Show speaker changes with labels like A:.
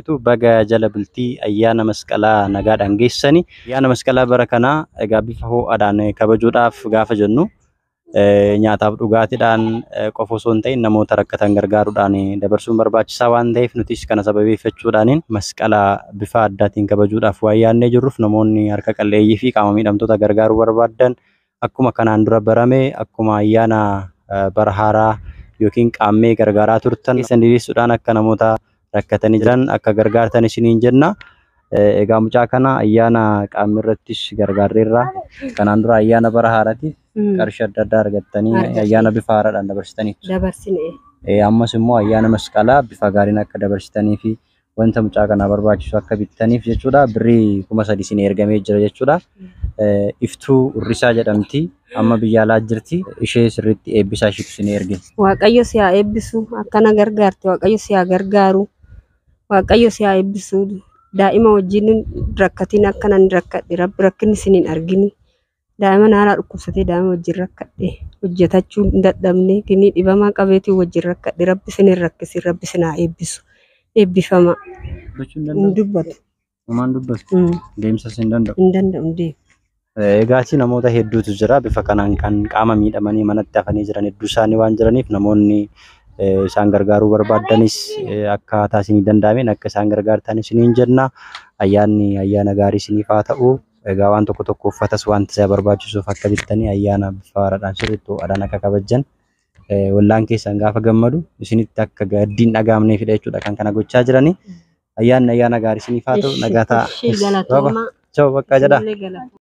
A: jirtaniitu baga jala bultii ayyaana masqalaa nagaadhaan geessani. Ayyaana masqalaa bara kanaa egaa bifa ho'aadhaan kabajuudhaaf gaafa jennu nyaataaf dhugaatiidhaan qofa osoo hin ta'in namoota rakkatan gargaaruudhaan dabarsuun barbaachisaa waan ta'eef nutis kana sababeeffachuudhaan masqala bifa addaatiin kabajuudhaaf waan yaadnee jirruuf namoonni harka qalleeyyii fi qaama miidhamtoota gargaaruu barbaadan akkuma kanaan dura barame akkuma ayyaana bara haaraa yookiin qaammee gargaaraa turtan keessan diriirsuudhaan akka namoota rakkatanii jiran akka gargaartan isiniin jenna. Egaa mucaa kana ayyaana qaammee irrattis gargaarreerra. Kanaan dura ayyaana bara haaraatiif qarshii adda addaa argattanii ayyaana bifa haaraadhaan dabarsitaniitu.
B: Dabarsine.
A: Ammas immoo ayyaana masqalaa bifa gaariin akka dabarsitanii fi wanta mucaa kanaa barbaachisu akka bittaniif jechuudha. Birrii 3000 isin ergamee jira jechuudha. Iftuu Urrisaa jedhamti. Amma biyya alaa jirti. Ishee sirriitti eebbisaa isheetu isin erge.
B: Waaqayyo si haa eebbisu. Akkana gargaarte Waaqayyo si haa gargaaru. Waaqayyo si haa eebbisu. Daa'ima wajjin rakkatiin akkanan rakkadhe rabbi rakkinni isin hin argini. Daa'ima naanaa dhukkubsatee daa'ima wajjin rakkadhe hojjetachuu hin dadhabne kinii dhibamaa qabeetii wajjin rakkadhe rabbi isin hin rakkisin rabbi isin haa eebbisu. Eebbifama.
A: Dubbachuu hin
B: Hin
A: danda'u.
B: dubbatu.
A: Homaan dubbatu. Deemsas hin danda'u.
B: Hin danda'u hin deemu.
A: Egaati namoota hedduutu jira bifa kanaan kan qaama miidhamanii manatti hafanii jiran hedduu isaanii waan jiraniif namoonni isaan gargaaruu barbaadanis akkaataa isinii danda'ameen akka isaan gargaartan isiniin jenna. Ayyaanni ayyaana gaarii isiniif haa ta'u. Egaa waan tokko tokko uffatas wanta isa barbaachisuuf akka bittanii ayyaana bifa haaraadhaan sirriitti ho'aadhaan akka kabajjan wallaan keessan gaafa gammadu isinitti akka gaddiin dhaga'amneefidha jechuudha kan kana gochaa jiranii. Ayyaanni ayyaana gaarii isiniif haa ta'u. Nagaa ta'a.
B: Ishii galatooma.
A: Chao bakka jedha.
B: Isinillee galatooma.